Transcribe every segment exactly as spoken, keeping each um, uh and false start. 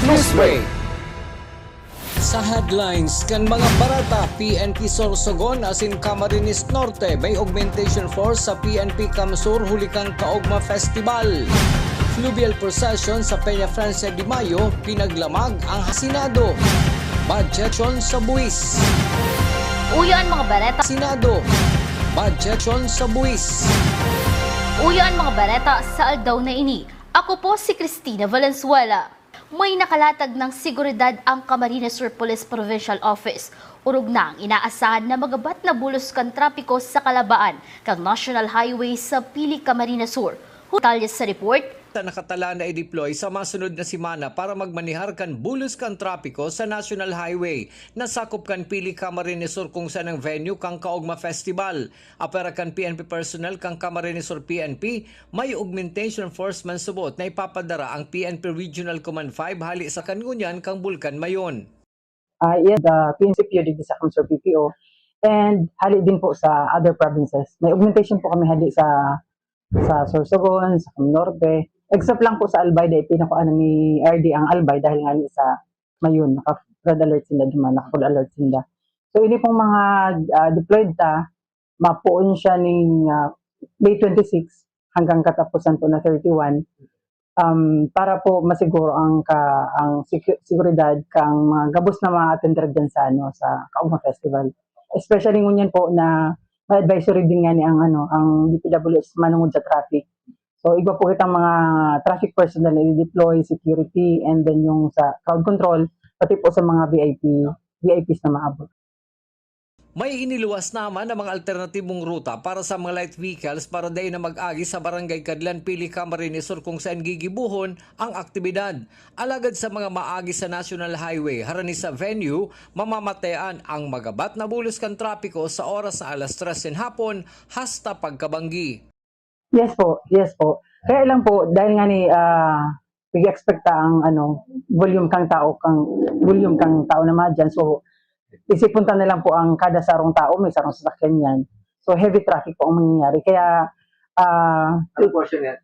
Newsbreak. Sa headlines kan mga bareta: P N P Sorsogon asin Camarines Norte may augmentation force sa P N P CamSur huli kan Kaugma Festival. Fluvial procession sa Peña Francia de Mayo, pinaglamag ang Senado. Budget sa buwis. Uyo an mga bareta. Senado. Budget sa buwis. Uyo an mga bareta sa aldaw na ini. Ako po si Cristina Valenzuela. May nakalatag ng seguridad ang Camarines Sur Police Provincial Office. Orog na ang inaasahan na magabat na bulos kan trapiko sa kalabaan kan National Highway sa Pili, Camarines Sur. Detalye sa report. Nakatala na i-deploy sa masunod na semana para magmanihar kan bulos kan trapiko sa National Highway na sakop kan Pili, Camarines Sur, kung saan ang venue kan Kaugma Festival. Apwera kan P N P personnel kan Camarines Sur P N P, may augmentation force man subot na ipapadara ang P N P Regional Command five hali sa kan ngunyan kan Bulkan Mayon. Ah, yes, the P N C P O digdi sa CamSur P P O, and hali din po sa other provinces. May augmentation po kami hali sa, sa Sorsogon, sa Cam Norte. Except lang po sa Albay, dahil pinakuha na ni R D ang Albay dahil nga ni sa Mayon, naka-red alert sinda duman, naka-full alert sinda. So, ini pong mga, ah, deployed ta, mapoon siya ning, ah, May twenty-six hanggang katapusan po na thirty-one, um, para po masiguro ang ka-, ang secu-, seguridad kang mga gabos na mga attender diyan sa, ano, sa Kaugma Festival. Especially ngunyan po na may advisory din nga ni ang, ano, ang D P W H manungod sa traffic. So, igwa po kitang mga traffic personnel na i-deploy, security, and then yung sa crowd control, pati po sa mga V I P, V I Ps na maabot. May iniluwas naman na mga alternatibong ruta para sa mga light vehicles para dai na mag-agi sa Barangay Cadlan, Pili, Camarines Sur, kung saan gigibohon ang aktibidad. Alagad sa mga maagi sa National Highway harani sa venue, mamamatean ang magabat na bulos kan trapiko sa oras na alas tres nin hapon hasta pagkabanggi. Yes po, yes po. Kaya lang po, dahil nga ni, ah, nag-expect ta ang, ano, volume kang tao, kang, volume kang tao na madyan. So, isipon ta na lang po ang kada sarong tao, may sarong sasakyan yan. So, heavy traffic po ang mangyayari. Kaya, ah, Anong portion yan?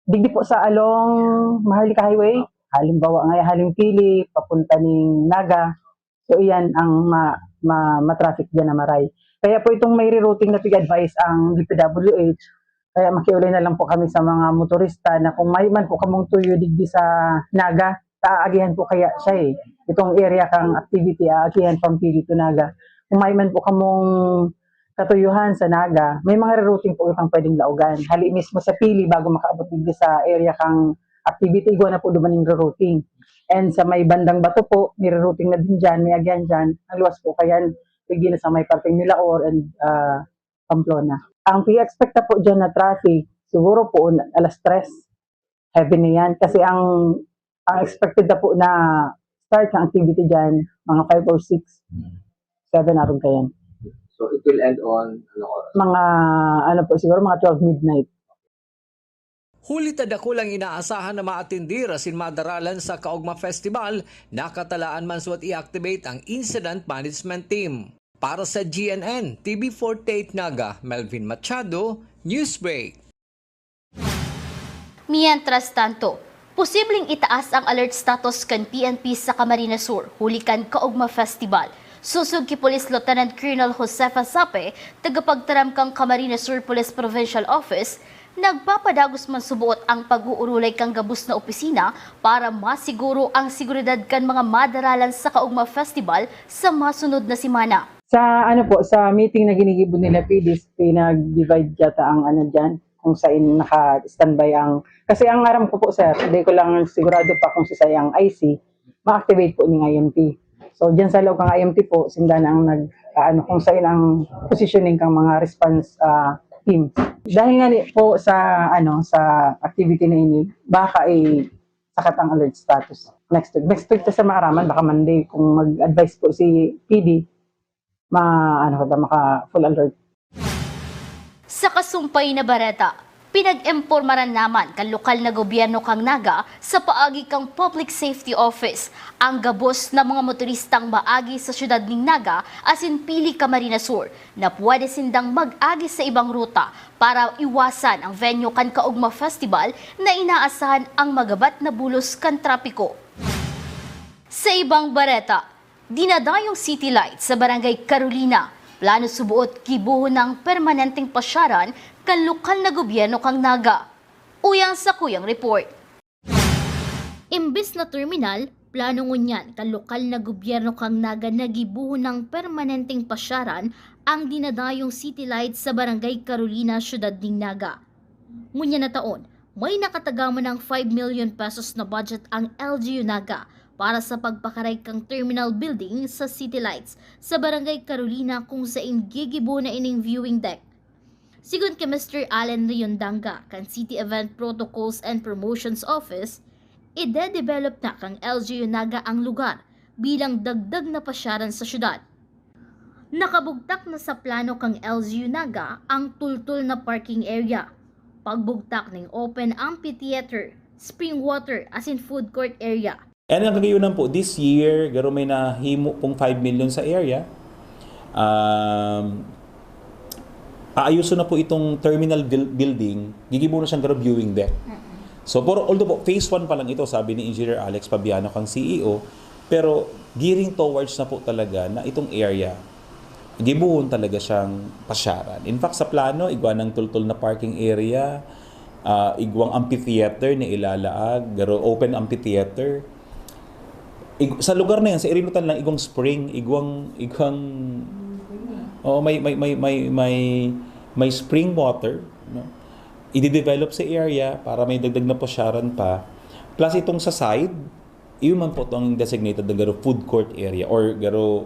Digdi po sa along Maharlika Highway, halimbawa nga, haling Pili, papunta ning Naga. So, iyan ang ma-, ma-, ma-traffic dyan na maray. Kaya po itong may rerouting na pig-advise ang D P W H, kaya makiulay na lang po kami sa mga motorista na kung may man po kamong tuyo digdi sa Naga, ta aagihan po kaya siya eh. Itong area kang activity, aagihan from Pili to Naga. Kung may man po kamong katuyuhan sa Naga, may mga rerouting po itong pwedeng laogan. Hali mismo sa Pili, bago makaabot digdi sa area kang activity, igwa na po duman ning rerouting. And sa may bandang Bato po, may rerouting na din dyan, may agihan dyan. Ang luwas po kayan, digdi na sa may parteng Milaor and, ah, Pamplona. Ang i-expect na po dyan na traffic, siguro po alas tres, heavy na yan. Kasi ang, ang expected na po na start ng activity dyan, mga five or six, seven, arog kayan. So, it will end on, ano oras? Mga, ano po, siguro mga twelve midnight. Huli ta dakul ang inaasahan na maatindir asin madaralan sa Kaugma Festival, nakatalaan man suwat i-activate ang Incident Management Team. Para sa G N N, T V forty-eight Naga, Melvin Machado, Newsbreak. Mientras tanto, posibleng itaas ang alert status kan P N P sa Camarines Sur huli kan Kaugma Festival. Sosog ki Police Lieutenant Colonel Josefa Sape, tagapagtaram kan Camarines Sur Police Provincial Office, nagpapadagos man suboot ang pag-uurulay kan gabos na opisina para masiguro ang seguridad kan mga madaralan sa Kaugma Festival sa masunod na semana. Sa ano po, sa meeting na ginigibo nila, P D, pinag-divide yata ang ano diyan, kung saan naka-standby ang, kasi ang aram ko po, sir, hindi ko lang sigurado pa kung sa sayang I C, ma-activate po ning I M T. So, diyan sa loob ng I M T po, sinda na ang nag-, ano, kung saan ang positioning kang mga response, ah, team. Dahil nga ni, po sa, ano, sa activity na ini, baka i-sakat ang alert status next week. Next week ta sa maaraman, baka Monday, kung mag-advise po si P D, ma-, ano ka, maka-full alert. Sa kasumpay na bareta, pinag-impormaran naman kan lokal na gobyerno kan Naga sa paagi kan Public Safety Office ang gabos na mga motoristang maagi sa siyudad nin Naga asin Pili, Camarines Sur, na pwede sindang mag-agi sa ibang ruta para iwasan ang venue kan Kaugma Festival na inaasahan ang magabat na bulos kan trapiko. Sa ibang bareta, dinadayong City Lights sa Barangay Carolina, plano subuot gibohon ng permanenteng pasyaran kan lokal na gobyerno kan Naga. Uya an sakuyang report. Imbes na terminal, plano ngunyan kan lokal na gobyerno kan Naga na gibohon ng permanenteng pasyaran ang dinadayong City Lights sa Barangay Carolina, siyudad nin Naga. Ngunyan na taon, may nakatagama ng five million pesos na budget ang L G U Naga para sa pagpakaray kan terminal building sa City Lights sa Barangay Carolina, kung sain gigibohon na ining viewing deck. Sigon ki Mister Allen Riondanga kan City Event Protocols and Promotions Office, ide-develop na kan L G U Naga ang lugar bilang dagdag na pasyaran sa siyudad. Nakabugtak na sa plano kan L G U Naga ang tultol na parking area, pagbugtak nin open amphitheater, spring water asin food court area. And ang kagayunan po, this year, garo may nahimo pong five million sa area. Um, aayuson na po itong terminal buil-, building, gigibo na siyang garo viewing deck. So, pero although po, phase one pa lang ito, sabi ni Engineer Alex Pabiano, kang C E O, pero gearing towards na po talaga na itong area, gibohon talaga siyang pasyaran. In fact, sa plano, igwa ng tultol na parking area, ah, igwang amphitheater na ilalaag, garo open amphitheater. Ig-, sa lugar na yan, sa Irinutan lang, igwang spring, igwang, igwang, oh, may, may, may, may, may, may spring water, no? Ide-develop sa area para may dagdag na pasyaran pa. Plus, itong sa side, iyon man po itong designated na garo food court area or garo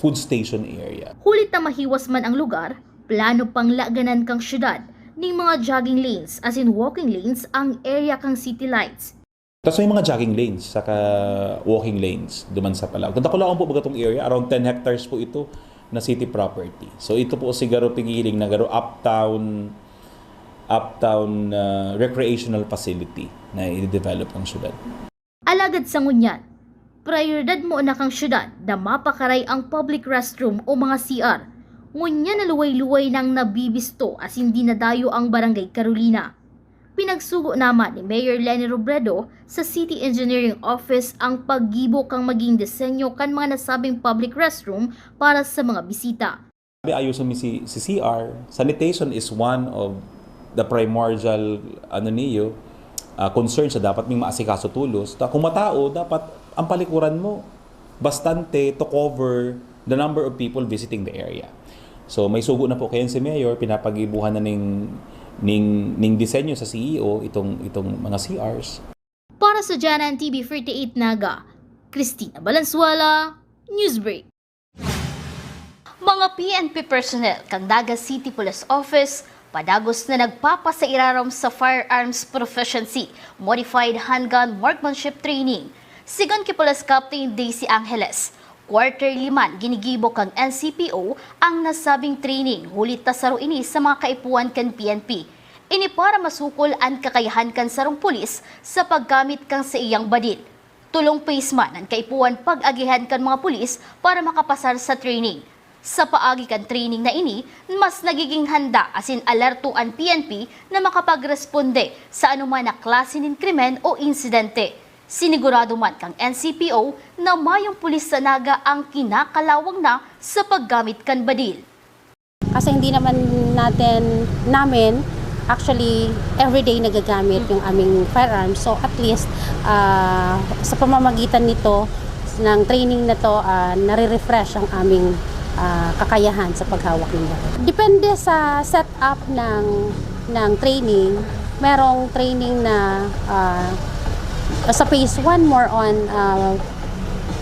food station area. Huli ta mahiwas man ang lugar, plano pang laganan kang syudad ning mga jogging lanes asin walking lanes ang area kang City Lights. Tas may mga jogging lanes saka walking lanes duman sa Palau. Kung dakulaon po baga tong area, around ten hectares po ito na city property. So ito po siguro pigiling na garo uptown, uptown, ah, recreational facility na i-develop ng syudad. Alagad sa ngunyan, prioridad mo na kang syudad na mapakaray ang public restroom o mga C R. Ngunyan na luway-luway nang nabibisto asin dinadayo ang Barangay Carolina. Pinagsugo naman ni Mayor Leni Robredo sa City Engineering Office ang paggibo kan maging disenyo kan mga nasabing public restroom para sa mga bisita. Sabi, ayusin mi si, si C R. Sanitation is one of the primordial, ano niyo, ah, concerns na dapat ming maasikaso tolos. Ta, kung matao, dapat ang palikuran mo bastante to cover the number of people visiting the area. So, may sugo na po kayan si Mayor, pinapagibuhan na ning, ning, ning disenyo sa C E O itong, itong mga C Rs. Para sa Janan T V forty-eight Naga, Christina Balansuela, Newsbreak. Mga P N P personnel kan Naga City Police Office padagos na nagpapasairarom sa Firearms Proficiency Modified Handgun Marksmanship Training. Sigon ki Police Captain Daisy Angeles, quarterly man ginigibo kan N C P O ang nasabing training, huli ta saro ini sa mga kaipuhan kan P N P. Ini para masukol an kakayahan kan sarong pulis sa paggamit kan saiyang badil. Tolong phase man an kaipuhan pag-agihan kan mga pulis para makapasar sa training. Sa paagi kan training na ini, mas nagiging handa asin alerto an P N P na makapagresponde sa anoman na klase nin krimen o insidente. Sinigurado man kan N C P O na mayong pulis sa Naga ang kinakalawang na sa paggamit kan badil. Kasi hindi naman natin, namin, actually, everyday nagagamit yung aming firearms. So, at least, ah, sa pamamagitan nito, ng training na to, ah, nare-refresh ang aming, ah, kakayahan sa paghawak ng baril. Depende sa setup ng, ng training. Merong training na, ah, sa phase one, more on, ah,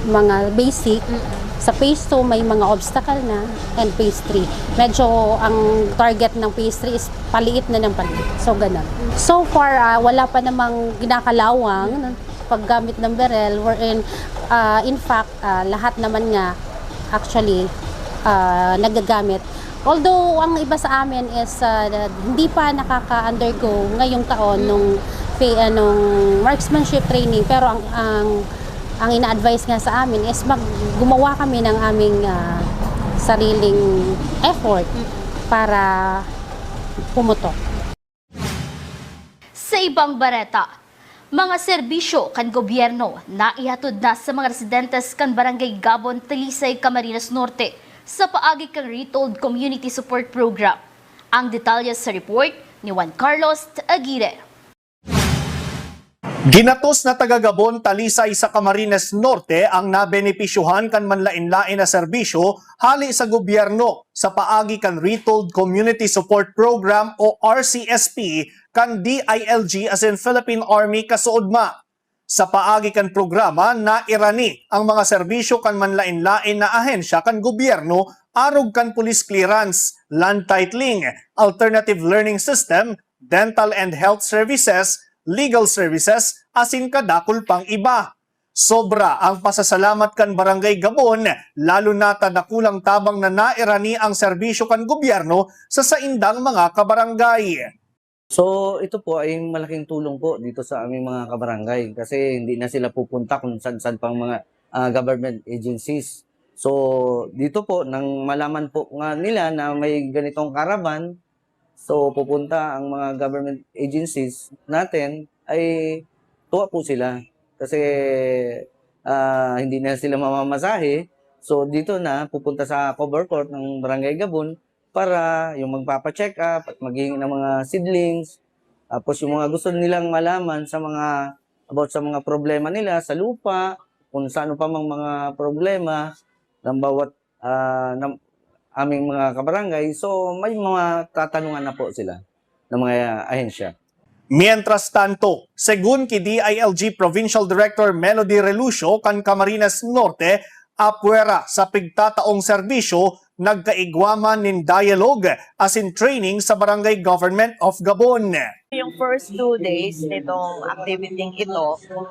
mga basic. Mm. Sa phase two, may mga obstacle na. And phase three, medyo ang target ng phase three is paliit na ng paliit. So, ganun. So far, ah, wala pa namang ginakalawang paggamit ng baril, wherein, ah, in fact, ah, lahat naman nga actually, ah, nagagamit. Although ang iba sa amin is, ah, hindi pa nakaka-undergo ngayong taon nung fa-, ah, nung marksmanship training, pero ang, ang, ang ina-advise nga sa amin is mag-, gumawa kami ng aming, ah, sariling effort para pumutok. Sa ibang bareta, Mga serbisyo kan gobyerno na ihatod na sa mga residentes kan Barangay Gabon, Talisay, Camarines Norte sa paagi kan Retold Community Support Program. Ang detalye sa report ni Juan Carlos Aguirre. Ginatos na taga Gabon, Talisay sa Camarines Norte ang nabenepisyuhan kan manlain-lain na serbisyo hali sa gobyerno sa paagi kan Retold Community Support Program o R C S P kan D I L G asin Philippine Army kasuodma. Sa paagi kan programa, nairani ang mga serbisyo kan manlain-lain na ahensya kan gobyerno arog kan police clearance, land titling, alternative learning system, dental and health services, legal services, asin kadakul pang iba. Sobra ang pasasalamat kan Barangay Gabon, lalo na ta dakulang tabang na nairani ang serbisyo kan gobyerno sa saindang mga kabarangay. So, ito po ay malaking tulong po dito sa aming mga kabarangay kasi hindi na sila pupunta kung saan-saan pang mga ah, government agencies. So, dito po, nang malaman po nga nila na may ganitong caravan, so pupunta ang mga government agencies natin, ay tuwa po sila. Kasi ah, hindi na sila mamamasahe. So, dito na, pupunta sa cover court ng Barangay Gabon para yung magpapa-check up at maghihingi ng mga seedlings. Tapos yung mga gusto nilang malaman sa mga, about sa mga problema nila sa lupa, kung saan pa mang mga problema ng bawat ah, ng aming mga kabarangay. So, may mga tatanungan na po sila ng mga ahensya. Mientras tanto, segun ki D I L G Provincial Director Melody Relucio kan Camarines Norte, apwera sa pigtataong serbisyo, nagkaigwa man nin dialogue asin training sa Barangay Government of Gabon. Yung first two days nitong activity ito,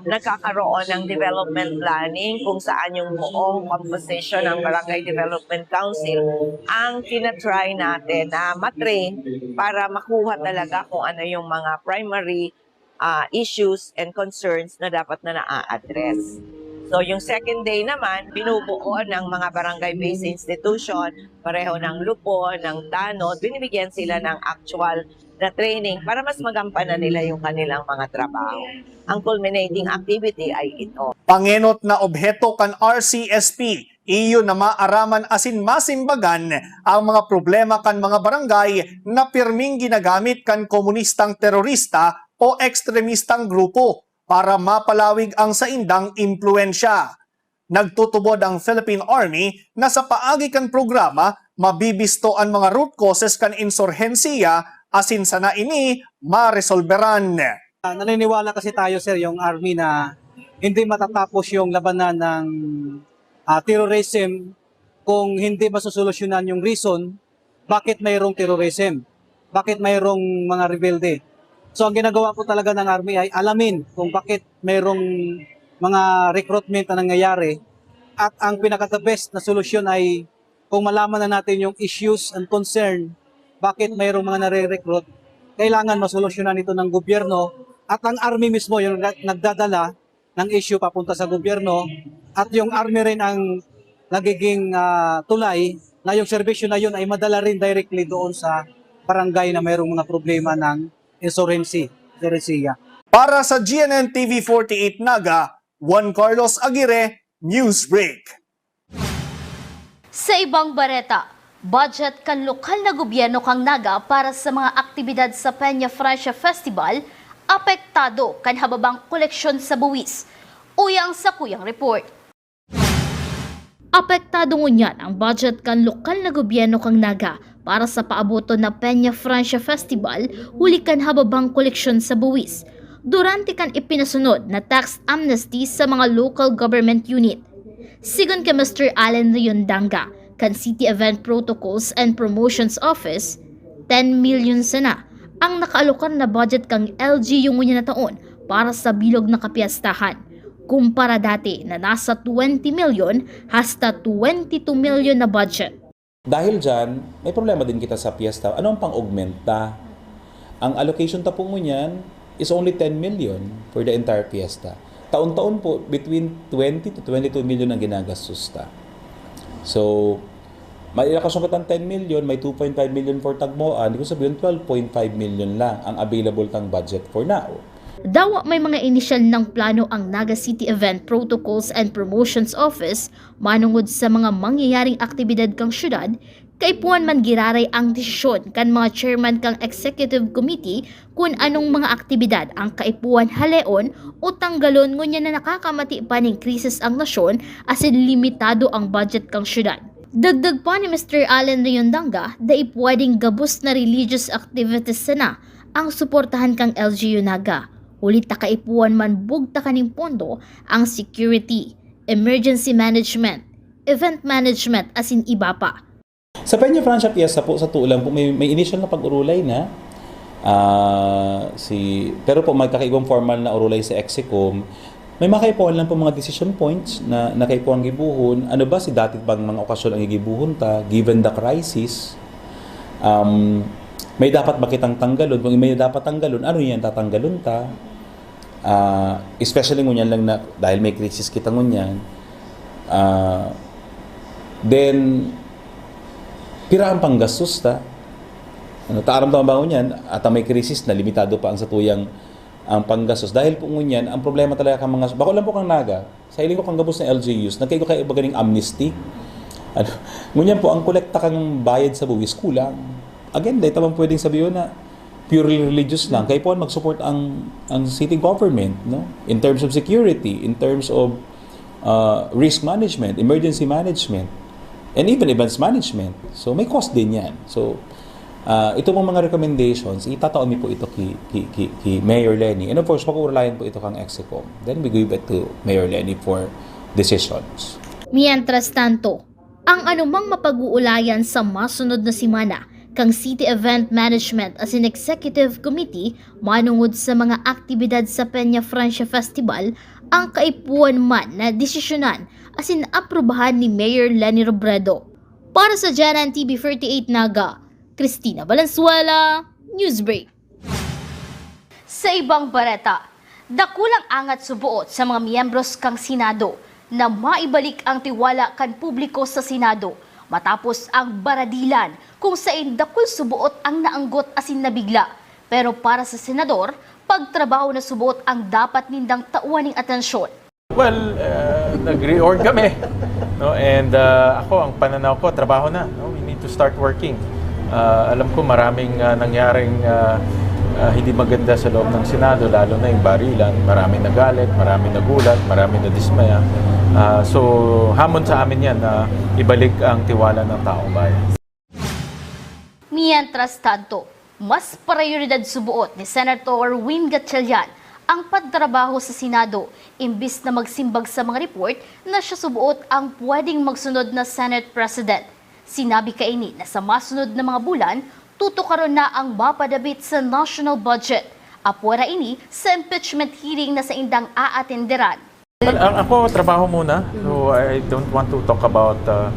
nagkakaroon ng development planning kung saan yung buong composition ng Barangay Development Council ang tinatry natin na matrain para makuha talaga kung ano yung mga primary ah, issues and concerns na dapat na naa-address. So yung second day naman, binubuo ng mga barangay-based institution, pareho ng lupon, ng tanod, binibigyan sila ng actual na training para mas magampanan nila yung kanilang mga trabaho. Ang culminating activity ay ito. Pangenot na obheto kan R C S P, iyo na maaraman asin masimbagan ang mga problema kan mga barangay na pirming ginagamit kan komunistang terorista o ekstremistang grupo para mapalawig ang saindang impluwensya. Nagtutubod ang Philippine Army na sa paagi kan programa, mabibisto an mga root causes kan insurhensiya asin sana ini maresolberan. Ah, naniniwala kasi tayo, sir, yung army na hindi matatapos yung labanan ng ah, terrorism kung hindi masosolusyonan yung reason bakit mayroong terrorism, bakit mayroong mga rebelde. So ang ginagawa po talaga ng army ay alamin kung bakit mayroong mga recruitment na nangyayari, at ang pinaka-the best na solusyon ay kung malaman na natin yung issues and concern bakit mayroong mga nare-recruit, kailangan masolusyonan ito ng gobyerno, at ang army mismo yung nag- nagdadala ng issue papunta sa gobyerno, at yung army rin ang nagiging ah, tulay na yung serbisyo na yun ay madala rin directly doon sa barangay na mayroong mga problema ng insurgency, insurgensiya. Para sa G N N T V forty-eight Naga, Juan Carlos Aguirre, Newsbreak. Sa ibang bareta, budget kan lokal na gobyerno kan Naga para sa mga aktibidad sa Peña Francia Festival apektado kan hababang koleksyon sa buwis. Uya ang sakuyang report. Apektado ngunyan ang budget kan lokal na gobyerno kan Naga para sa paaboton na Peña Francia Festival huli kan hababang koleksyon sa buwis durante kan ipinasunod na tax amnesty sa mga local government unit. Sigon kay Mister Allen Riondanga kan City Event Protocols and Promotions Office, ten milyon sana ang nakaalokar na budget kan L G U ngunyan na taon para sa bilog na kapiyastahan, kumpara dati na nasa twenty milyon hasta twenty-two milyon na budget. Dahil dyan, may problema din kita sa piyesta. Ano ang pang-augment ta? Ang allocation ta po ngunyan is only ten million for the entire piyesta. Taon-taon po, between twenty to twenty-two million ang ginagastos ta. So, may allocation kitang ten million, may two point five million for Tagmoan, ibig sabihin twelve point five million lang ang available tang budget for now. Dawa may mga inisyal nang plano ang Naga City Event Protocols and Promotions Office manungod sa mga mangyayaring aktibidad kan syudad, kaipuhan man giraray ang desisyon kan mga chairman kan executive committee kun anong mga aktibidad ang kaipuhan haleon o tanggalon ngunyan na nakakamati pa nin krisis ang nasyon asin limitado ang budget kan syudad. Dagdag pa ni Mister Allen Riondanga, dai pwedeng gabos na religious activities sana ang suportahan kan L G U Naga, huli ta kaipuhan man bugtakan nin pondo ang security, emergency management, event management asin iba pa. Sa Peña Francia Fiesta po, sa totoo lang po, may, may initial na pag-urulay na. Ah, si, pero po, may kakaibang formal na urulay sa Execom. May mga kaipuhan lang po mga decision points na, na kaipuhan gibuhon. Ano ba si dati pang mga okasyon ang igibuhon ta, given the crisis? Um, may dapat ba kitang tanggalon? Kung may dapat tanggalon, ano yan tatanggalon ta? Ah, especially ngunyan lang na, dahil may krisis kita ngunyan, ah, then, pira ang panggastos ta? Ano, ta aram ta ba ngunyan, at may krisis na limitado pa ang satuyang, ang panggastos. Dahil po ngunyan, ang problema talaga kan mga, bako lang po kan Naga, sa hiling ko kan gabos na L G Us, nagkaigo kayo iba ganing amnesty. Ano, ngunyan po, ang kolekta kang bayad sa buwis, kulang. Again, dahil tamang pwedeng sabihin na purely religious lang. Kaipuhan mag-support ang, ang city government, no? In terms of security, in terms of, uh, risk management, emergency management, and even events management. So, may cost din yan. So, uh, ito pong mga recommendations, itataon mi po ito ki, ki, ki, ki Mayor Leni. And of course, pag-uurlayan po ito kang Execom. Then we give it to Mayor Leni for decisions. Mientras tanto, ang anumang mapag-uulayan sa masunod na semana kan City Event Management asin Executive Committee manungod sa mga aktibidad sa Peña Francia Festival ang kaipuhan man na desisyonan asin aprubahan ni Mayor Leni Robredo. Para sa Janan T V forty-eight Naga, Christina Valenzuela, Newsbreak. Sa ibang bareta, dakulang angat suboot sa mga miyembros kan Senado na maibalik ang tiwala kan publiko sa Senado matapos ang baradilan kung sain dakul suboot ang naanggot asin nabigla. Pero para sa senador, pagtrabaho na suboot ang dapat nindang tawan ning atensyon. Well, uh, nag-reorg kami, no? And, uh, ako, ang pananaw ko, trabaho na, no? We need to start working. Uh, alam ko maraming, uh, nangyaring, uh, uh, hindi maganda sa loob ng Senado, lalo na yung barilan. Maraming nagalit, maraming nagulat, maraming nadismaya. Uh, so, hamon sa amin yan na ibalik ang tiwala ng taong bayan. Mientras tanto, mas prayoridad suboot ni Senator Win Gatchalian ang pagtrabaho sa Senado, imbis na magsimbag sa mga report na siya suboot ang pwedeng magsunod na Senate President. Sinabi kaini na sa masunod na mga bulan, tutukaron na ang mapadabit sa national budget. Apwera ini sa impeachment hearing na saindang aatenderan. Well, ang ako, trabaho muna. So, I don't want to talk about, uh,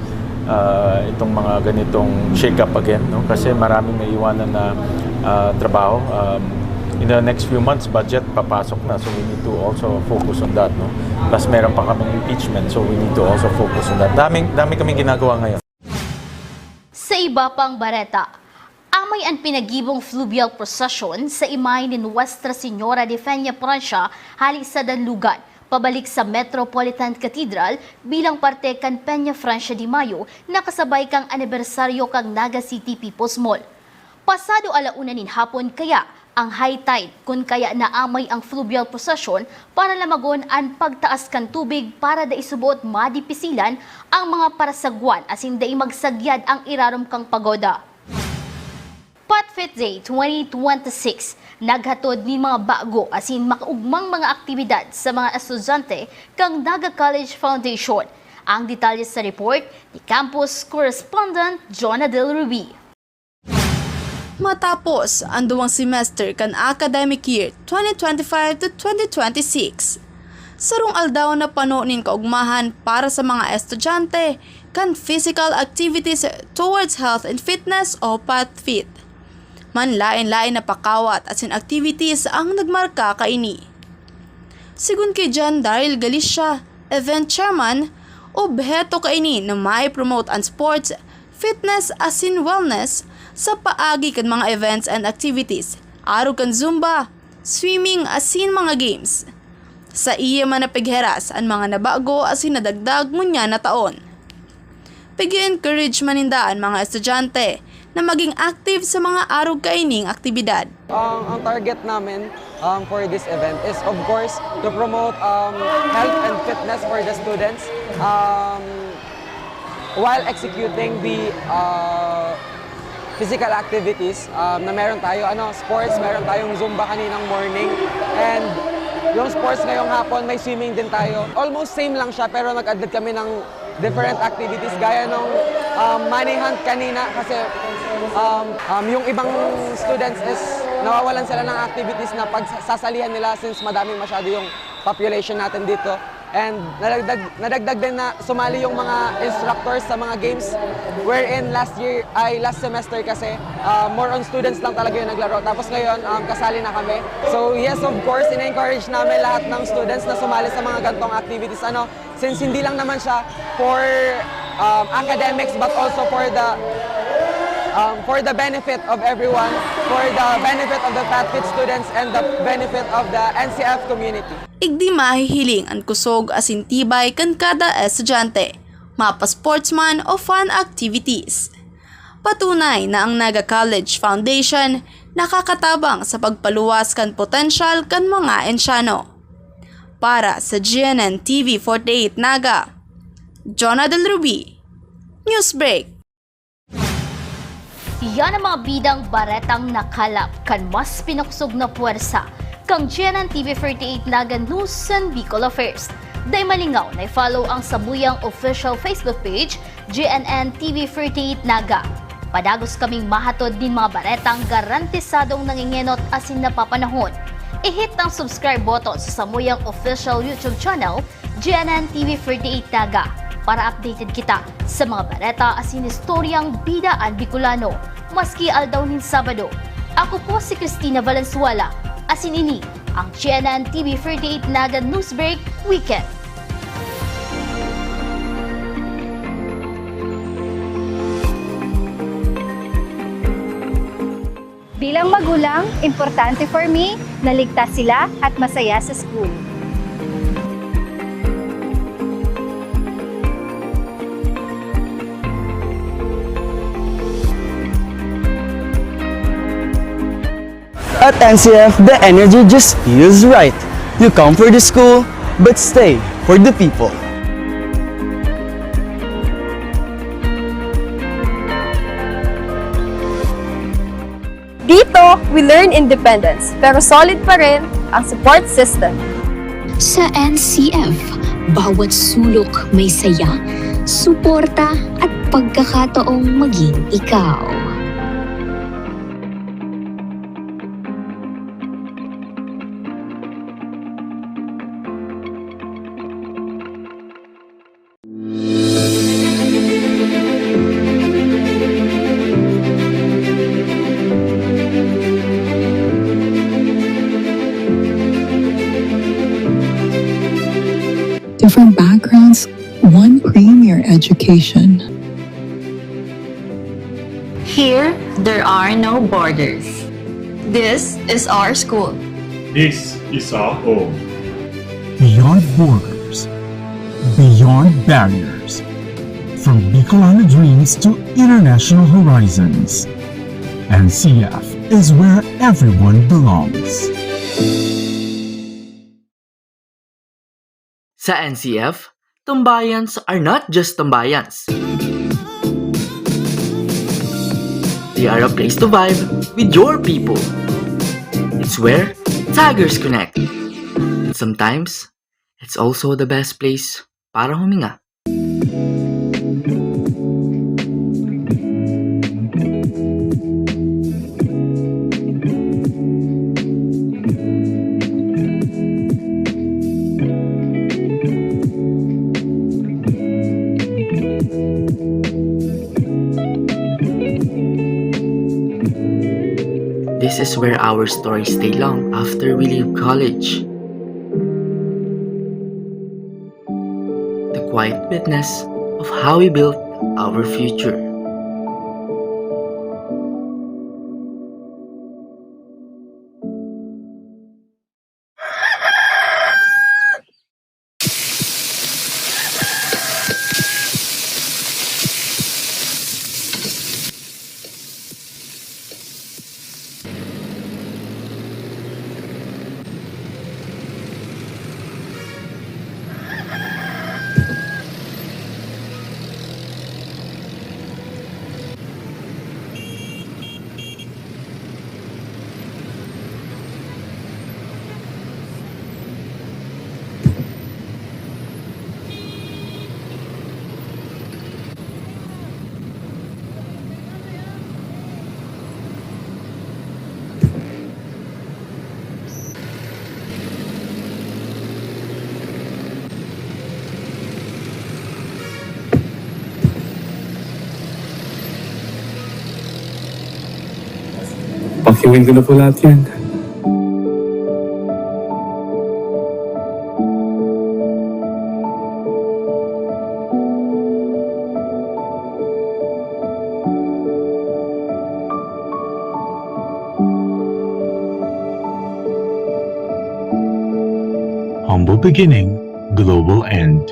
uh, itong mga ganitong shake-up again, no? Kasi maraming naiiwanan na, uh, trabaho. Um, in the next few months, budget papasok na. So, we need to also focus on that, no? Plus, meron pa kaming impeachment. So, we need to also focus on that. Daming, dami kaming ginagawa ngayon. Sa iba pang bareta, amay an pinagibong fluvial procession sa imahe ni Nuestra Señora de Peña Francia hale sa Danlugan, pabalik sa Metropolitan Cathedral bilang parte kan Peña Francia de Mayo na kasabay kan anibersaryo kan Naga City People's Mall. Pasado ala una nin hapon kaya ang high tide, kun kaya naamay ang fluvial procession para lamagon an pagtaas kan tubig para dai suboot madipisilan ang mga parasagwan asin dai magsagyad ang irarom kan pagoda. PATFIT Day twenty twenty-six, naghatod nin mga bago asin makaugmang mga aktibidad sa mga estudyante kan Naga College Foundation. Ang detalye sa report ni Campus Correspondent Jonah Del Rubi. Matapos ang duwang semester kan academic year twenty twenty-five to twenty twenty-six, sarong aldaw na pano nin kaugmahan para sa mga estudyante kan Physical Activities Towards Health and Fitness o PATFIT. Manlaen-laen na pakawat asin activities ang nagmarka kaini. Sigon ki John Daryl Galicia, event chairman, obheto kaini na mai-promote an sports, fitness asin wellness sa paagi kan mga events and activities, arog kan Zumba, swimming asin mga games. Saiya man napigheras an mga nabago asin nadagdag ngunyan na taon. Pig-encourage man ninda an mga estudyante na maging active sa mga arog kaining aktibidad. Ang, ang target namin um, for this event is, of course, to promote um, health and fitness for the students um, while executing the uh, physical activities um, na meron tayo. Ano, sports, meron tayong Zumba kaninang morning. And yung sports ngayong hapon, may swimming din tayo. Almost same lang siya, pero nag-add kami ng different activities gaya nung um, money hunt kanina kasi um, um, yung ibang students is nawawalan sila ng activities na pagsasalihan nila since madami masyado yung population natin dito. And nadagdag, nadagdag din na sumali yung mga instructors sa mga games wherein last year ay last semester kasi uh, more on students lang talaga yung naglaro. Tapos ngayon, um, kasali na kami. So yes, of course, ina-encourage namin lahat ng students na sumali sa mga gantong activities. Ano, since hindi lang naman siya for um, academics but also for the um, for the benefit of everyone, for the benefit of the FatFit students and the benefit of the N C F community. Igdi mahihiling an kusog asin tibay kan kada estudyante, mapa-sports man o fun activities. Patunay na ang Naga College Foundation nakakatabang sa pagpaluwas kan potensyal kan mga Ensyano. Para sa G N N T V forty-eight Naga, Jonah Del Rubi, Newsbreak. Yan ang mga bidang baretang nakalap kan mas pinakusog na puwersa kan G N N T V forty-eight Naga News and Bicol Affairs. Dai malingaw na i-follow ang samuyang official Facebook page, G N N T V forty-eight Naga. Padagos kaming mahatod nin mga baretang garantisadong nangingenot asin napapanahon. I-hit ang subscribe button sa samuyang official YouTube channel, G N N T V forty-eight Naga, para updated kita sa mga bareta asin istoryang bida an Bicolano, maski aldaw nin Sabado. Ako po si Christina Valenzuela, asin ini ang G N N T V forty-eight Naga Newsbreak Weekend. Bilang magulang, importante for me na ligtas sila at masaya sa school. At N C F, the energy just feels right. You come for the school, but stay for the people. Dito, we learn independence, pero solid pa rin ang support system. Sa N C F, bawat sulok may saya, suporta at pagkakataong maging ikaw. Different backgrounds, one premier education. Here, there are no borders. This is our school. This is our home. Beyond borders, beyond barriers, from Bicolano dreams to international horizons, N C F is where everyone belongs. Sa N C F, tambayans are not just tambayans. They are a place to vibe with your people. It's where Tigers connect. And sometimes, it's also the best place para huminga. This is where our stories stay long after we leave college. The quiet witness of how we built our future. Gawin ko na po lahat yan. Humble beginning, global end.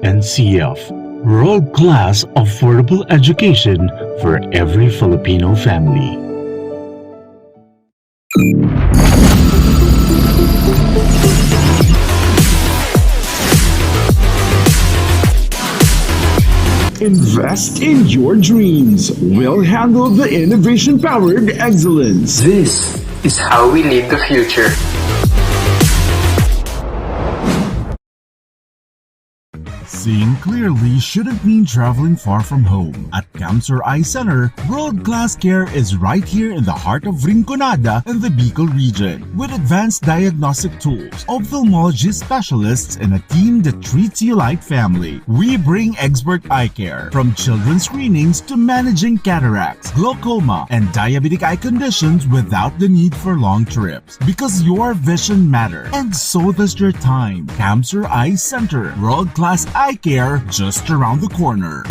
N C F, world-class affordable education for every Filipino family. Invest in your dreams. We'll handle the innovation powered excellence. This is how we lead the future. Seeing clearly shouldn't mean traveling far from home. At Camsur Eye Center, world-class care is right here in the heart of Rinconada and the Bicol region. With advanced diagnostic tools, ophthalmology specialists, and a team that treats you like family, we bring expert eye care. From children's screenings to managing cataracts, glaucoma, and diabetic eye conditions without the need for long trips. Because your vision matters, and so does your time. Camsur Eye Center, world-class eye care just around the corner.